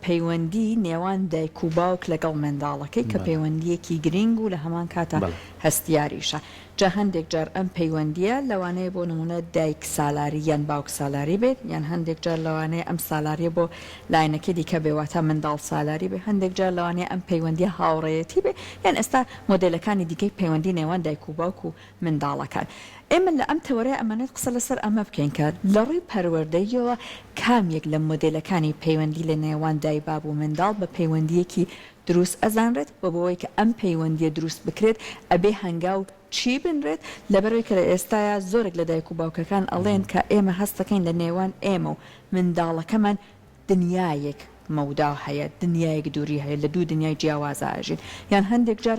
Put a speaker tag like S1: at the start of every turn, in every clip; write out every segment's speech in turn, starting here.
S1: پەیوەندی نێوان دایک و باوک لەگەڵ منداڵەکەی کە پەیوەندییەکی گرینگ و لە هەمان کاتا هەستیاریشە. جا هەندێک جار ئەم پەیوەندییە لەوانەیە بۆ نموونە دایک سالاری یان باوک سالاری بێت یان هەندێک جار لەوانەیە ئەم سالارییە بۆ لایەنەکەی دیکە بێ واتە منداڵ سالاری بێ هەندێک جار لەوانەیە ئەم پەیوەندییە هاوڕێیەتی بێ یان ئێستا مۆدێلەکانی دیکەی پەیوەندی نێوان دایک و باوک و منداڵەکان. ئێمە لە ئەم تەوەرەیا ئەمانەوێت قسە لەسەر ئەمە بکەین کە لە ڕووی پەروەردەییەوە کام یەک لە مۆدێلەکانی پەیوەندی لە نێوان دایباب و منداڵ بە پەیوەندییەکی دروست ئەزانرێت و بۆوەی کە ئەم پەیوەندییە دروست بکرێت ئەبێ هەنگاو چی بنرێت لەبەرئەوەی کە لە ئێستایا زۆرێک لە دایک و باوکەکان ئەڵێن کە ئێمە هەستەکەین لە نێوان ئێمە و منداڵەکەمان دنیایەک مەودا هەیە، دنیایەک دووری هەیە، لە دوو دنیای جیاوازا ئەژین. یان هەندێک جار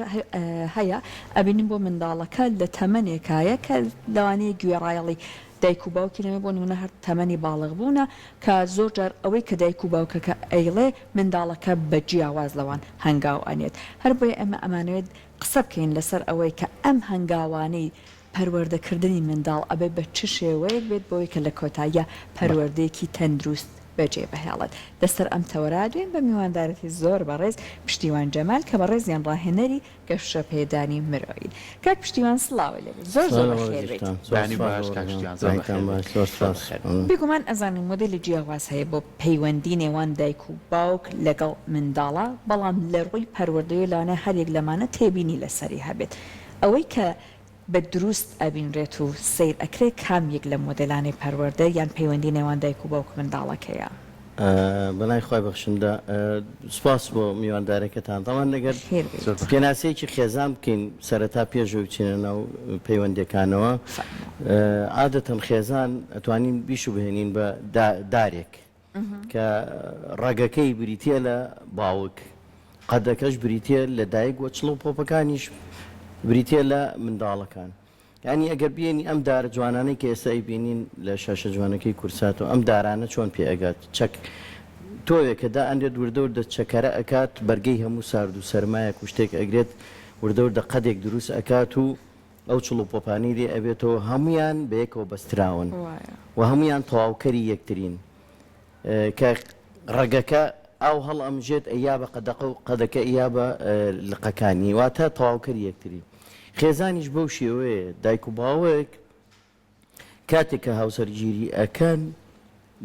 S1: هەیە ئەبینین بۆ منداڵەکە لە تەمەنێکایە کە لەوانەیە گوێڕایەڵی دایک و باوکی نەبێ، بۆ نموونە هەر تەمەنی باڵغ بوونە کە زۆر جار ئەوەی کە دایک و باوکەکە ئەیڵێ منداڵەکە بە جیاواز لەوان هەنگاو ئەنێت. هەر بۆیە ئێمە ئەمانەوێت قسە بکەین لەسەر ئەوەی کە ئەم هەنگاوانەی پەروەردە کردنی منداڵ ئەبێ بە چ شێوەیەک بێت بۆی کە لە کۆتاییا پەروەردەیەکی تەندروست بەجێ بهێڵێت. لەسەر ئەم تەوەرە دوێن بە میواندارێتی زۆر بەڕێز پشتیوان جەمال کە بەڕێزیان ڕاهێنەری گەشەپێدانی مرۆیین. کاک پشتیوان سڵاوت لێ بێت زۆر زۆر بەخێر بێیت.
S2: بەیانی باش کاک پشتیوان زۆر بەخێر بێیت. زۆر بەخێر بێیت.
S1: بێگومان ئەزانین مۆدێلی جیاواز هەیە بۆ پەیوەندی نێوان دایک و باوک لەگەڵ منداڵا، بەڵام لە ڕووی پەروەردەیەوە لەوانەیە هەر یەک لەمانە تێبینی لەسەری هەبێت. ئەوەی کە بە دروست ئەبینرێت و سەیر ئەکرێ کام یەک لەم مۆدێلانەی پەروەردە یان پەیوەندی نێوان دایک و باوک و منداڵەکەیە؟
S3: بەناوی خوای بەخشندە سوپاس بۆ میواندارەکەتان تاوان ئەگەر
S1: خێر بێیت.
S3: پێناسەیەکی خێزان بکەین سەرەتا پێش ئەوەی بچینە ناو پەیوەندیەکانەوە عادەتەن خێزان ئەتوانین بیشوبهێنین بە دارێک کە ڕەگەکەی بریتیە لە باوک، قەدەکەش بریتیە لە دایک و چڵ و پۆپەکانیش بریتیە لە منداڵەکان. یانی ئەگەر بێنی ئەم دارە جوانانەی کە ئێستا ئەیبینین لە شاشە جوانەکەی کوردساتەوە ئەم دارانە چۆن پێ ئەگات؟ چەک تۆوێک کە دائەنرێت وردە وردە چەکەرە ئەکات بەرگەی هەموو سارد و سەرمایەک و شتێک ئەگرێت وردە وردە قەدێک دروست ئەکات و ئەو چڵ و پۆپانەی لێ ئەبێتەوە هەموویان بەیەکەوە بەستراون و هەموویان تەواوکەری یەکترین کە ڕەگەکە ئاو هەڵئەمژێت ئەیا بە قەدەقە و قەدەکە ئەیا بە لقەکانی واتە تەواوکەری یەکترین خێزانیش بەو شێوەیە دایک و باوک کاتێک کە هاوسەرگیری ئەکەن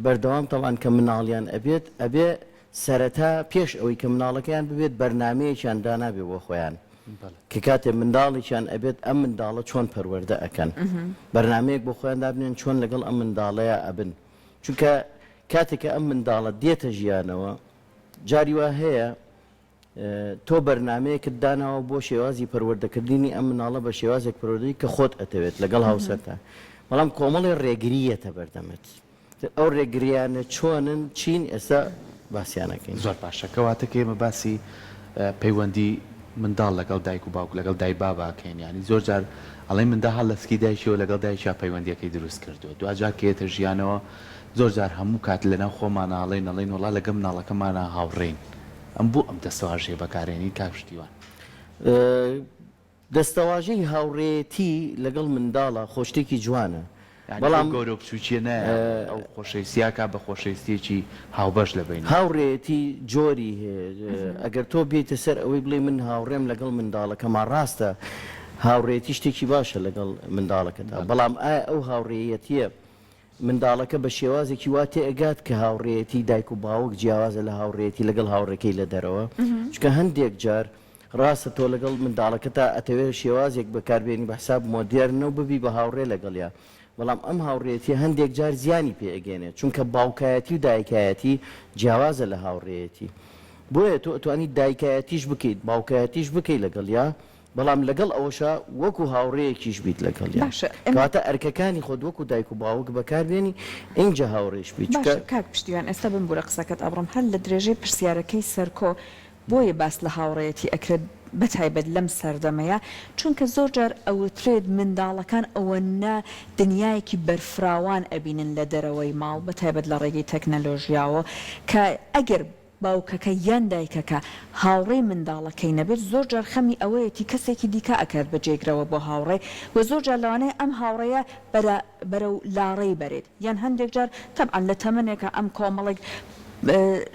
S3: بەردەوام تەبعەن کە مناڵیان ئەبێت ئەبێ سەرەتا پێش ئەوەی کە مناڵەکەیان ببێت بەرنامەیەکیان دانابێ بۆ خۆیان کە کاتێ منداڵێکیان ئەبێت ئەم منداڵە چۆن پەروەردە ئەکەن بەرنامەیەک بۆ خۆیان دابنێن چۆن لەگەڵ ئەم منداڵەیا ئەبن چونکە کاتێک کە ئەم منداڵە دێتە ژیانەوە جاری وا هەیە تۆ بەرنامەیەکت داناوە بۆ شێوازی پەروەردەکردنی ئەم مناڵە بە شێوازێک پەروەردەی کە خۆت ئەتەوێت لەگەڵ هاوسەرتا بەڵام کۆمەڵێ ڕێگری یەتە بەردەمت ئەو ڕێگریانە چۆنن چین ئێستا باسیان ئەکەین.
S2: زۆر باشە کەواتە کە ئێمە باسی پەیوەندی منداڵ لەگەڵ دایک و باوک لەگەڵ دایبابا ئەکەین یانی زۆر جار ئەڵێن منداڵ هەر لە سکی دایکیەوە لەگەڵ دایکیا پەیوەندیەکەی دروست کردووە دواجار کە یەتە ژیانەوە زۆر جار هەموو کات لەناو خۆمانا ئەڵێین ئەڵێین وەڵا لەگەڵ مناڵەکەمانا هاوڕێین ئەم بۆ ئەم دەستەواژەیە بەکارێنین کاک پشتیوان؟
S3: دەستەواژەی هاوڕێیەتی لەگەڵ منداڵا خۆ شتێکی جوانە
S2: یانی ئەو
S3: بەڵام
S2: گەورە و بچووکیە نایە ئەو خۆشەویستیە ئەکا بە خۆشەویستیەکی هاوبەش لە بەینیان.
S3: هاوڕێیەتی جۆری هەیە ئەگەر تۆ بێیتە سەر ئەوەی بڵێی من هاوڕێم لەگەڵ منداڵەکەما ڕاستە هاوڕێیەتی شتێکی باشە لەگەڵ منداڵەکەتا بەڵام ئایا ئەو هاوڕێیەتیە منداڵەکە بە شێوازێکی وا تێئەگات کە هاوڕێیەتی دایک و باوک جیاوازە لە هاوڕێیەتی لەگەڵ هاوڕێکەی لە دەرەوە، چونکە هەندێک جار ڕاستە تۆ لەگەڵ منداڵەکەتا ئەتەوێت شێوازێک بەکاربێنی بە حساب مۆدێرنە و ببی بە هاوڕێ لەگەڵیا، بەڵام ئەم هاوڕێیەتیە هەندێک جار زیانی پێ ئەگەیەنێت، چونکە باوکایەتی و دایکایەتی جیاوازە لە هاوڕێیەتی. بۆیە تۆ ئەتوانی دایکایەتیش بکەیت باوکایەتیش بکەیت لەگەڵیا، بەڵام لەگەڵ ئەوەشا وەکو هاوڕێیەکیش بیت لەگەڵیان.
S1: باشە ئێمە.
S3: کەواتە ئەرکەکانی خۆت وەکو دایک و باوک بەکار بێنی ئینجا هاوڕێیش بیت چونکە.
S1: باشە کاک پشتیوان ئێستا بمبورە قسەکەت ئەبڕم هەر لە درێژەی پرسیارەکەی سەرکۆ بۆیە باس لە هاوڕێیەتی ئەکرێت بەتایبەت لەم سەردەمەیا چونکە زۆر جار ئەوترێت منداڵەکان ئەوەنە دنیایەکی بەرفراوان ئەبینن لە دەرەوەی ماڵ بەتایبەت لە ڕێگەی تەکنەلۆژیاوە کە ئەگەر باوکەکە یان دایکەکە هاوڕێی منداڵەکەی نەبێت زۆر جار خەمی ئەوەیەتی کەسێکی دیکە ئەکات بە جێگرەوە بۆ هاوڕێ و زۆر جار لەوانەیە ئەم هاوڕێیە بەرە بەرەو لاڕێی بەرێت یان هەندێک جار تەبعەن لە تەمەنێکا ئەم کۆمەڵێک.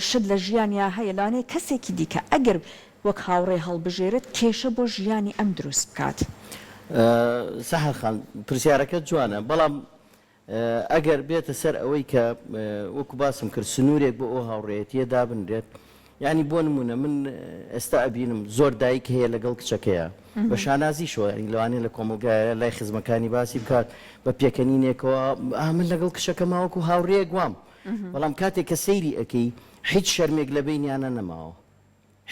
S1: شت لە ژیانیا هەیە لەوانەیە کەسێکی دیکە ئەگەر وەک هاوڕێ هەڵبژێرێت کێشە بۆ ژیانی ئەم دروست بکات.
S3: سەحەر خان پرسیارەکەت جوانە بەڵام ئەگەر بێتە سەر ئەوەی کە وەکو باسم کرد سنوورێک بۆ ئەو هاوڕێیەتییە دابنرێت، یانی بۆ نموونە من ئێستا ئەبینم زۆر دایک هەیە لەگەڵ کچەکەیا بە شانازیشەوە یانی لەوانەیە لە کۆمەڵگایە لای خزمەکانی باسی بکات بە پێکەنینێکەوە ئا من لەگەڵ کچەکەما وەکو هاوڕێیەک وام، بەڵام کاتێک کە سەیری ئەکەی هیچ شەرمێک لە بەینیانا نەماوە.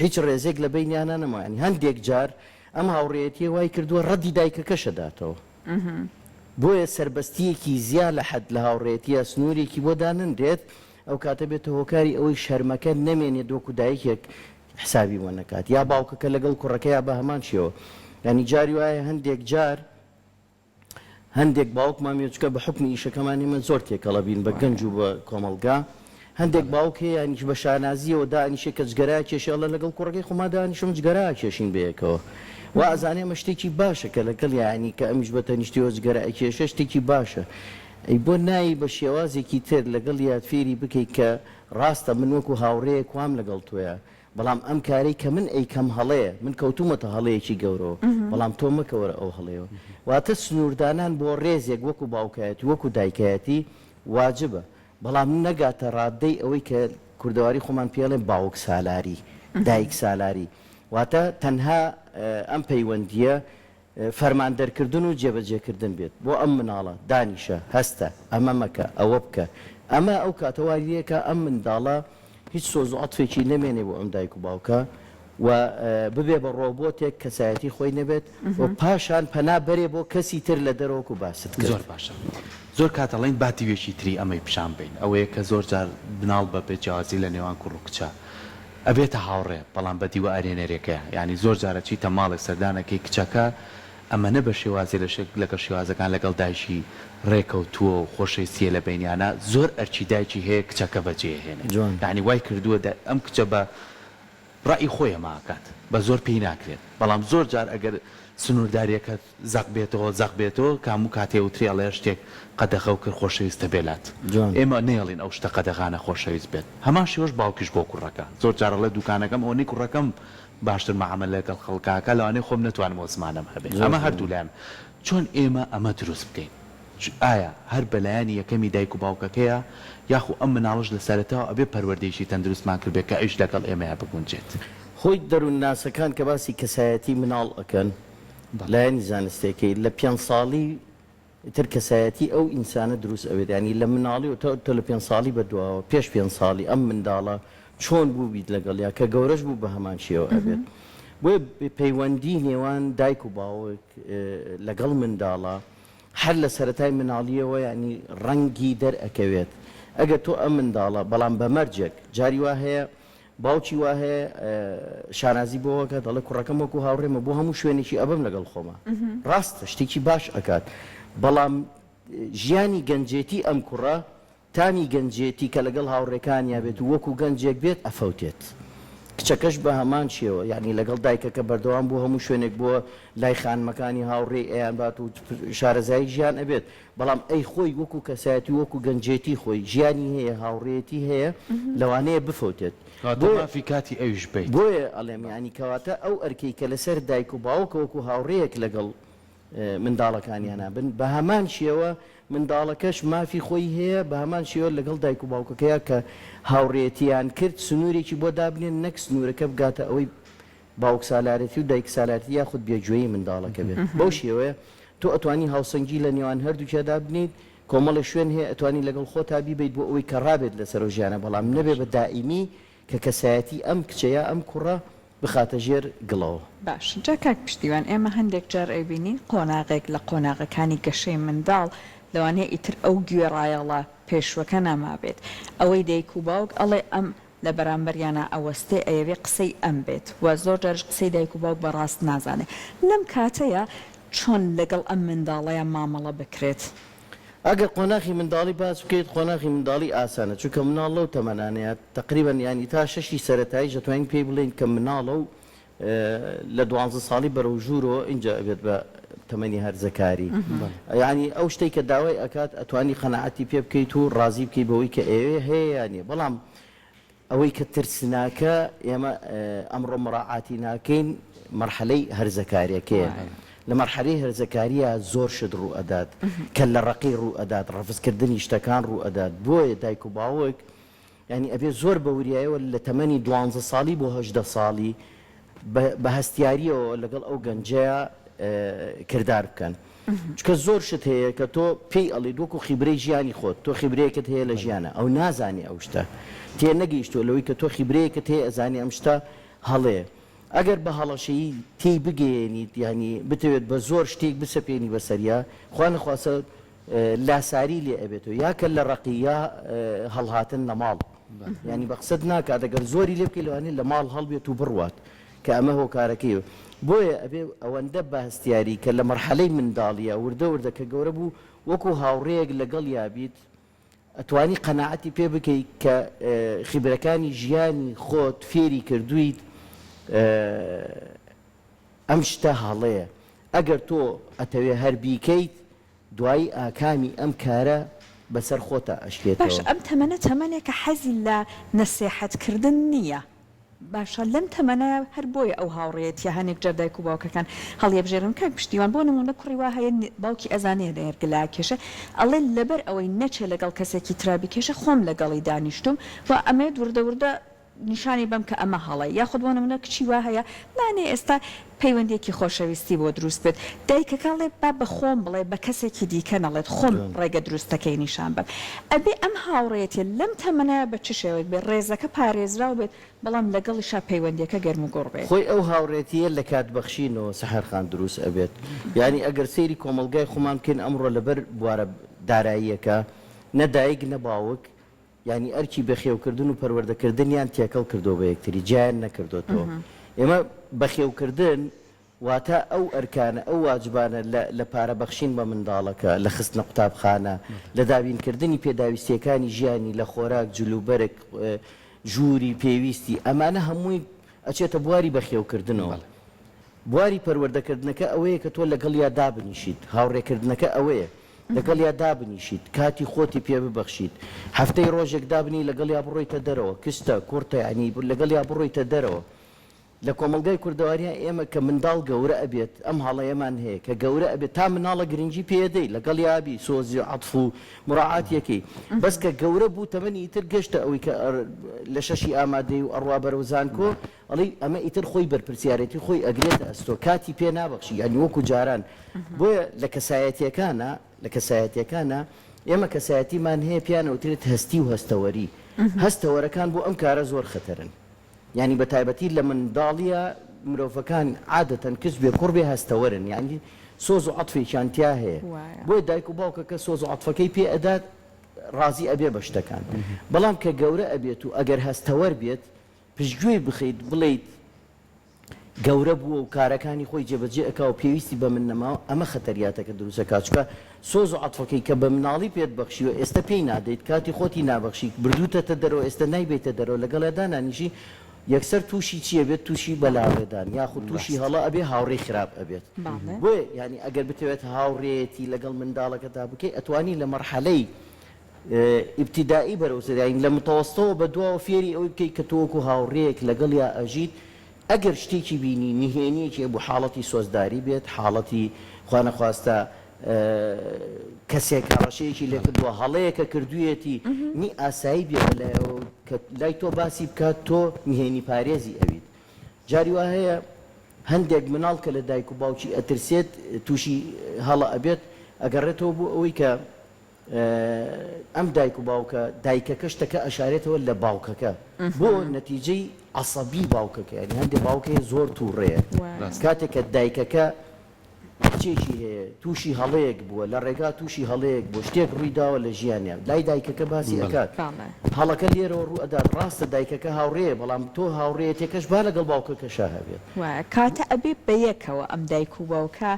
S3: هیچ ڕێزێک لە بەینیانا نەما یانی هەندێک جار ئەم هاوڕێیەتیە وای کردووە ڕەدی دایکەکەش ئەداتەوە بۆیە سەربەستیەکی زیا لە حەد لە هاوڕێیەتیە سنوورێکی بۆ دانەنرێت ئەو کاتە بێتە هۆکاری ئەوەی شەرمەکە نەمێنێت وەکو دایکێک حسابی بۆ نەکات یا باوکەکە لەگەڵ کوڕەکەیا بە هەمان شێوە یانی جاری وایە هەندێک جار هەندێک باوکمان هەیە چونکە بە حوکمی ئیشەکەمان ئێمە زۆر تێکەڵە بین بە گەنج و بە کۆمەڵگا هەندێک باوک هەیە یانیش بە شانازیەوە دائەنیشێ کە جگەرە ئەکێشێ ئەڵێ لەگەڵ کوڕەکەی خۆما دانیشم جگەرە ئەکێشین بەیەکەوە وا ئەزانێ ئەمە شتێکی باشە کە لەگەڵ یانی کە ئەمیش بە تەنیشتیەوە جگەرە ئەکێشێ شتێکی باشە ئەی بۆ نایی بە شێوازێکی تر لەگەڵیا فێری بکەی کە ڕاستە من وەکو هاوڕێیەک وام لەگەڵ تۆیا بەڵام ئەم کارەی کە من ئەیکەم هەڵەیە، من کەوتوومەتە هەڵەیەکی گەورەوە، بەڵام تۆ مەکەوەرە ئەو هەڵەیەوە. واتە سنووردانان بۆ ڕێزێک وەکو باوکایەتی وەکو دایکایەتی واجبە، بەڵام نەگاتە ڕاددەی ئەوەی کە کوردەواری خۆمان پێی ئەڵێن باوکسالاری، دایکسالاری. واتە تەنها ئەم پەیوەندییە فەرمان دەرکردن و جێبەجێکردن بێت بۆ ئەم مناڵە، دانیشە، هەستە، ئەمە مەکە، ئەوە بکە، ئەمە ئەو کاتە وای لێکا ئەم منداڵە هیچ سۆز و عەتفێکی نەمێنێ بۆ ئەم دایک و باوکە و ببێ بە ڕۆبۆتێک کەسایەتی خۆی نەبێت و پاشان پەنا بەرێ بۆ کەسی تر لە دەرەوە وەکو باست کرد.
S2: زۆر باشە زۆر کات ئەڵێین با دیوێکی تری ئەمەی پیشان بەین ئەوەیە کە زۆر جار مناڵ بە بێ جیاوازی لە نێوان کوڕ و کچە ئەبێتە هاوڕێ بەڵام بە دیوە ئەرێنەرێکەیە یانی زۆر جار ئەچیتە ماڵێک سەردان ئەکەی کچەکە ئەمەنە بە شێوازێ لە لەگەڵ شێوازەکان لەگەڵ دایکی ڕێکەوتووە و خۆشەویستیە لە بەینیانا زۆر ئەرکی دایکی هەیە کچەکە بەجێ ئەهێنێ
S3: جوان.
S2: یانی وای کردووە ئەم کچە بە ڕەئی خۆی ئەمە ئەکات بە زۆر پێی ناکرێت بەڵام زۆر جار ئەگەر سنوورداریەکە زەق بێتەوە زەق بێتەوە کە هەموو کاتێ ئەوترێ ئەڵێ شتێک قەدەغەو کرد خۆشەویستە بێ لات
S3: جوان.
S2: ئێمە نەیەڵین ئەو شتە قەدەغانە خۆشەویست بێت هەمان شێوەش باوکیش بۆ کوڕەکە زۆر جار ئەڵێ دوکانەکەم ئەوەنەی کوڕەکەم باشتر مەعامەلە لەگەڵ خەڵکا ئەکا لەوانەیە خۆم نەتوانم ئەو زمانەم هەبێ
S3: زۆر
S2: ئەمە
S3: جوانە.
S2: هەردوولایان چۆن ئێمە ئەمە دروست بکەین ئایا هەر بە لایەنی یەکەمی دایک و باوکەکەیە یاخو ئەم مناڵەش لە سەرەتاوە ئەبێ پەروەردەیەکی تەندروستمان کردبێ کە ئەویش لەگەڵ ئێمەیا بگونجێت؟
S3: خۆی دەروونناسەکان کە باسی کەسایەتی مناڵ ئەکەن لایەنی زانستیەکەی لە پێنج ساڵی تر کەسایەتی ئەو ئینسانە دروست ئەبێت یانی لە مناڵیەوە تا تۆ لە پێنج ساڵی بە دواوە پێش پێنج ساڵی ئەم منداڵە چۆن بووبیت لەگەڵیا کە گەورەش بوو بە هەمان شێوە ئەبێت بۆیە پەیوەندی نێوان دایک و باوک لەگەڵ منداڵە هەر لە سەرەتای مناڵیەوە یانی ڕەنگی دەرئەکەوێت ئەگەر تۆ ئەم منداڵە بەڵام بە مەرجێک جاری وا هەیە باوکی وا هەیە شانازی بۆ ئەکات دەڵێ کوڕەکەم وەکو هاوڕێمە بۆ هەموو شوێنێکی ئەبەم لەگەڵ خۆما ڕاستە شتێکی باش ئەکات بەڵام ژیانی گەنجێتی ئەم کوڕە تامی گەنجێتی کە لەگەڵ هاوڕێکانیا بێت و وەکو گەنجێک بێت ئەفەوتێت کچەکەش بە هەمان شێوە یعنی لەگەڵ دایکەکە بەردەوام بۆ هەموو شوێنێک بۆ لای خانمەکانی هاوڕێی ئەیانبات و شارەزایی ژیان ئەبێت بەڵام ئەی خۆی وەکو کەسایەتی وەکو گەنجێتی خۆی ژیانی هەیە هاوڕێیەتی هەیە لەوانەیە بفەوتێت
S2: کەواتە
S3: بۆیە
S2: مافی کاتی ئەویش بەیت.
S3: بۆیە ئەڵێم یانی کەواتە ئەو ئەرکەی کە لەسەر دایک و باوکە وەکو هاوڕێیەک لەگەڵ منداڵەکانیانا بن بە هەمان شێوە منداڵەکەش مافی خۆی هەیە بە هەمان شێوە لەگەڵ دایک و باوکەکەیا کە هاوڕێیەتیان کرد سنوورێکی بۆ دابنێن نەک سنوورەکە بگاتە ئەوەی باوکسالارێتی و دایکسالارێتی یاخود بێگوێی منداڵەکە بێت. بەو شێوەیە تۆ ئەتوانی هاوسەنگی لە نێوان هەردووکیا دابنێیت، کۆمەڵێ شوێن هەیە ئەتوانی لەگەڵ خۆتا بیبەیت بۆ ئەوەی کە ڕابێت لەسەر ئەو ژیانە بەڵام نەبێ بە دائیمی کە کەسایەتی ئەم کچە یا ئەم کوڕە بخاتە ژێر گڵەوە.
S1: باشە جا کاک پشتیوان ئێمە هەندێک جار ئەیبینین قۆناغێک لە قۆناغەکانی گەشەی منداڵ لەوانەیە ئیتر ئەو گوێڕایەڵە پێشوەکە نەمابێت ئەوەی دایک و باوک ئەڵێ ئەم لە بەرامبەریانا ئەوەستێ ئەیەوێ قسەی ئەم بێت و زۆر جاریش قسەی دایک و باوک بە ڕاست نازانێ لەم کاتەیا چۆن لەگەڵ ئەم منداڵەیا مامەڵە بکرێت؟
S3: ئەگەر قۆناخی منداڵی باس بکەیت قۆناخی منداڵی ئاسانە چونکە مناڵ لەو تەمەنانەیە تەقریبەن یانی تا شەشی سەرەتاییش دەتوانین پێی بڵێین کە مناڵە و لە دوانزە ساڵی بەرەو ژوورەوە ئینجا ئەبێت بە تەمەنی هەرزەکاری یانی ئەو شتەی کە داوای ئەکات ئەتوانی قەناعەتی پێ بکەیت و ڕازی بکەیت بەوەی کە ئەیەوێ هەیە یان نیە بەڵام. ئەوەی کە ترسناکە ئێمە ئەمڕۆ مراعاتی ناکەین مەرحەلەی هەرزەکاریەکەیە. لە مەرحەلەی هەرزەکارییا زۆر شت ڕوو ئەدات، کەللە ڕەقی ڕوو ئەدات، ڕەفز کردنی شتەکان ڕوو ئەدات، بۆیە دایک و باوک یانی ئەبێ زۆر بە وریایەوە لە تەمەنی دوانزە ساڵی بۆ 18 ساڵی بە هەستیاریەوە لەگەڵ ئەو گەنجەیا کردار بکەن. چونکە زۆر شت هەیە کە تۆ پێی ئەڵێیت وەکو خیبرەی ژیانی خۆت، تۆ خیبرەیەکت هەیە لە ژیانا ئەو نازانێ ئەو شتە، تێ نەگەیشتووە لەوەی کە تۆ خیبرەیەکت هەیە ئەزانێ ئەم شتە هەڵەیە. ئەگەر بە هەڵەشەیی تێی بگەیەنیت یانی بتەوێت بە زۆر شتێک بسەپێنی بەسەریا، خوا نەخواستە لاساری لێ ئەبێتەوە یا کەللە ڕەقی یا هەڵهاتن لە ماڵ یانی بە قسەت ناکات ئەگەر زۆری لێ بکەی لەوانەیە لە ماڵ هەڵبێت و بڕوات کە ئەمە هۆکارەکەی بۆیە ئەبێ ئەوەندە بە هەستیاری کە لە مەرحەلەی منداڵیە وردە وردە کە گەورە بوو وەکو هاوڕێیەک لەگەڵیا بیت ئەتوانی قەناعەتی پێ بکەی کە خیبرەکانی ژیانی خۆت فێری کردوویت ئەم شتە هەڵەیە ئەگەر تۆ ئەتەوێ هەر بیکەیت دوایی ئاکامی ئەم کارە بەسەر خۆتا ئەشکێتەوە.
S1: باشە ئەم تەمەنە تەمەنێکە حەزی لە نەسێحەت کردن نییە باشە لەم تەمەنە هەر بۆیە ئەو هاوڕێیەتیە هەنێک جار دایک و باوکەکان هەڵیەبژێرن کاک پشتیوان بۆ نمونە کوڕی وا هەیە باوکی ئەزانێ نێرگلە ئەکێشێ ئەڵێ لەبەر ئەوەی نەچێ لەگەڵ کەسێکی ترا بکێشێ خۆم لەگەڵی دانیشتوم و ئەمەوێت وردە وردە نیشانی بەم کە ئەمە هەڵەیە یاخود بۆ نمونە کچی وا هەیە لانێ ئێستا پەیوەندیەکی خۆشەویستی بۆ دروست بێت دایکەکە ئەڵێ با بە خۆم بڵێ بە کەسێکی دیکە نەڵێت خۆم ڕێگە دروستەکەی نیشان بەم ئەبێ ئەم هاوڕێیەتیە لەم تەمەنەیا بە چ شێوەیەک بێت ڕێزەکە پارێزراو بێت بەڵام لەگەڵیشا پەیوەندیەکە گەرم و گوڕ بێت.
S3: خۆی ئەو هاوڕێتیە لە کات بەخشینەوە سەحەر خان دروست ئەبێت یانی ئەگەر سەیری کۆمەڵگای خۆمان بکەین ئەمڕۆ لەبەر بوارە داراییەکە نە دایک نە باوک یانی ئەرکی بەخێوکردن و پەروەردەکردنیان تێکەڵ کردووە بە یەکتری، جیایان نەکردۆتەوە. ئێمە بەخێوکردن واتە ئەو ئەرکانە، ئەو واجبانە لە لە پارە بەخشین بە منداڵەکە، لە خستنە قوتابخانە، لە دابینکردنی پێداویستییەکانی ژیانی، لە خۆراک، جلوبەرگ، ژووری پێویستی، ئەمانە هەمووی ئەچێتە بواری بەخێوکردنەوە. بواری پەروەردەکردنەکە ئەوەیە کە تۆ لەگەڵیا دابنیشیت، هاوڕێکردنەکە ئەوەیە. لەگەڵیا دابنیشیت، کاتی خۆتی پێ ببەخشیت، هەفتەی ڕۆژێک دابنێی لەگەڵیا بڕۆیتە دەرەوە، کچتە، کوڕتە یانی لەگەڵیا بڕۆیتە دەرەوە. لە کۆمەڵگای کوردەواریا ئێمە کە منداڵ گەورە ئەبێت ئەم هەڵەیەمان هەیە، کە گەورە ئەبێت تا مناڵە گرنگی پێ ئەدەی، لەگەڵیا ئەبی، سۆزی و عەتف و موراعاتی ئەکەی، بەس کە گەورە بوو تەمەنی ئیتر گەشتە ئەوەی کە لە شەشی ئامادەیی و ئەڕوا بەرەو زانکۆ، ئەڵێی ئەمە ئیتر خۆی بەرپرسیارێتی خۆی ئەگرێتە ئەستۆ کاتی پێ نابەخشی یانی وەکو جاران بۆیە لە کەسایەتیەکانا لە کەسایەتیەکانا ئێمە کەسایەتیمان هەیە پێیان ئەوترێت هەستی و هەستەوەری هەستەوەرەکان بۆ ئەم کارە زۆر خەتەرن یانی بە تایبەتی لە منداڵیە مرۆڤەکان عادەتەن کچ بێ کوڕ بێ هەستەوەرن یانی سۆز و عەتفێکیان تیا هەیە بۆیە دایک و باوکەکە سۆز و عەتفەکەی پێ ئەدات ڕازی ئەبێ بە شتەکان بەڵام کە گەورە ئەبێت و ئەگەر هەستەوەر بێت پشتگوێی بخەیت بڵێیت گەورە بووە و کارەکانی خۆی جێبەجێ ئەکا و پێویستی بە من نەماوە ئەمە خەتەریاتەکە دروست ئەکا چونکە سۆز و عەتفەکەی کە بە مناڵی پێت بەخشیوە ئێستە پێی نادەیت کاتی خۆتی نابەخشی بردووتەتە دەرەوە ئێستە نایبەیتە دەرەوە لەگەڵیا دانانیشی یەکسەر تووشی چی ئەبێت تووشی بەلاڕێدان یاخود تووشی هەڵە ئەبێ هاوڕێی خراپ ئەبێت بۆیە یانی ئەگەر بتەوێت هاوڕێیەتی لەگەڵ منداڵەکەتا بکەی ئەتوانی لە مەرحەلەی ئیبتیدائی بەرەو سەر یانی لە متەوەستەوە بە دواوە فێری ئەوەی بکەیت کە تۆ وەکو هاوڕێیەک لەگەڵیا ئەژیت ئەگەر شتێکی بینی نهێنیەکی هەبوو حاڵەتی سۆزداری بێت حاڵەتی خوانەخواستە کەسێک هەڕەشەیەکی لێکردووە هەڵەیەکە کردوویەتی نی ئاسایی بێ بەلایەوە کە لای تۆ باسی بکات تۆ نهێنی پارێزی ئەویت جاری وا هەیە هەندێک مناڵ کە لە دایک و باوکی ئەترسێت تووشی هەڵە ئەبێت ئەگەڕێتەوە بۆ ئەوەی کە ئەم دایک و باوکە دایکەکە شتەکە ئەشارێتەوە لە باوکەکە بۆ نەتیجەی عەسەبی باوکەکە یانی هەندێ باوک هەیە زۆر توڕەیە کاتێک کە دایکەکە کچێکی هەیە تووشی هەڵەیەک بووە لە ڕێگا تووشی هەڵەیەک بووە شتێک ڕووی داوە لە ژیانیان لای دایکەکە باسی ئەکات هەڵەکە لێرەوە ڕوو ئەدات ڕاستە دایکەکە هاوڕێیە بەڵام تۆ هاوڕێیەتێکەش با لەگەڵ باوکەکەشا هەبێت.
S1: وایە کاتە ئەبێ بەیەکەوە ئەم دایک و باوکە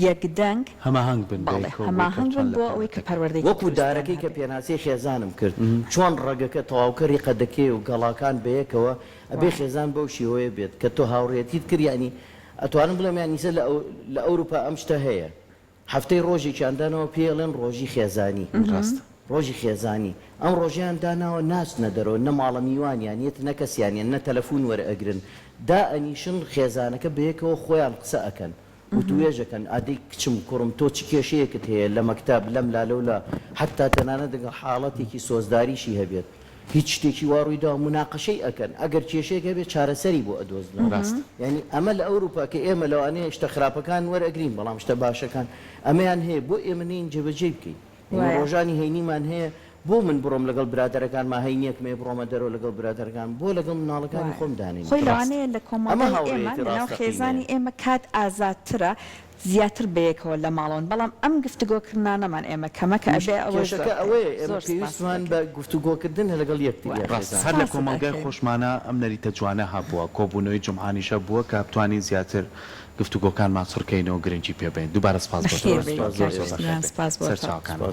S1: یەک دەنگ،
S2: هەماهەنگ بن
S1: بەڵێ
S2: بەیەکەوە بۆی کە
S1: هەماهەنگ
S2: چۆن
S1: بن
S2: لە
S1: بۆ ئەوەی کە
S2: پەروەردەکە.
S1: پەروەردەیەکی
S3: وەکو
S1: دروستیان
S3: دارەکەی کە
S1: هەبێ.
S3: پێناسەی خێزانم کرد چۆن ڕەگەکە تەواوکەری قەدەکەیە و گەڵاکان بەیەکەوە ئەبێ
S1: وایە.
S3: خێزان بەو شێوەیە بێت کە تۆ هاوڕێیەتیت کرد یانی ئەتوانم بڵێم یانی ئیسە لە لە ئەوروپا ئەم شتە هەیە هەفتەی ڕۆژێکیان داناوە پێی ئەڵێن ڕۆژی خێزانی.
S2: ڕاستە.
S3: ڕۆژی خێزانی ئەم ڕۆژەیان داناوە ناچنە دەرەوە نە ماڵە میوانیان یەت نە کەسیان یەن نە تەلەفون وەرئەگرن دائەنیشن خێزانەکە بەیەکەوە خۆیان قسە ئەکەن وتوێژ ئەکەن ئادەی کچم کوڕم تۆ چ کێشەیەکت هەیە لە مەکتەب لەم لا لەو لا حەتا تەنانەت گەر حاڵەتێکی سۆزداریشی هەبێت هیچ شتێکی وا ڕوویداوە موناقەشەی ئەکەن ئەگەر کێشەیەک هەبێت چارەسەری بۆ ئەدۆزنەوە
S2: ڕاستە.
S3: یانی ئەمە لە ئەوروپا کە ئێمە لەوانەیە شتە خراپەکان وەرئەگرین بەڵام شتە باشەکان ئەمەیان هەیە بۆ ئێمە نەیەین جێبەجێی بکەین ئێمە
S1: وایە.
S3: ڕۆژانی هەینیمان هەیە بۆ من بڕۆم لەگەڵ برادەرەکانما هەینیەکم هەیە بڕۆمە دەرەوە لەگەڵ برادەرەکانم بۆ لەگەڵ مناڵەکانی
S1: وایە.
S3: خۆم
S1: خۆی
S3: دانەنیشم
S2: ڕاستە.
S1: لەوانەیە لە
S3: ئەمە
S1: کۆمەڵگای ئێمە
S3: هاوڕێیەتی
S1: لەناو
S3: ڕاستەقینەیە.
S1: خێزانی ئێمە کات ئازادترە زیاتر بەیەکەوە لە ماڵەوەن بەڵام ئەم گفتگۆکردنانەمان ئێمە کەمە کە ئەبێ ئەوەش زۆر
S3: کێشەکە
S1: بکەین
S3: ئەوەیە ئێمە
S1: زۆر سپاست
S3: پێویستمان
S1: دەکەین.
S3: بە گفتوگۆکردنە لەگەڵ یەکتریا
S1: وایە.
S2: ڕاستە
S3: خێزان.
S2: هەر لە
S1: سپاست
S2: کۆمەڵگای
S1: ئەکەین.
S2: خۆشمانا ئەم نەریتە جوانە هەبووە کۆبوونەوەی جومعانیش هەبووە کە بتوانین زیاتر گفتوگۆکانمان چڕکەینەوە گرنگی پێ بەین دووبارە سپاس بۆ تۆ
S1: بەخێر
S3: زۆر
S1: بێی
S3: سپاس
S1: کاک
S3: بۆ
S2: زۆر
S3: ئێوە.
S1: پشتیوان
S2: بەخێر بێی
S1: سپاس بۆ تۆ.
S2: سەرچاوەکانم.
S3: سپاس.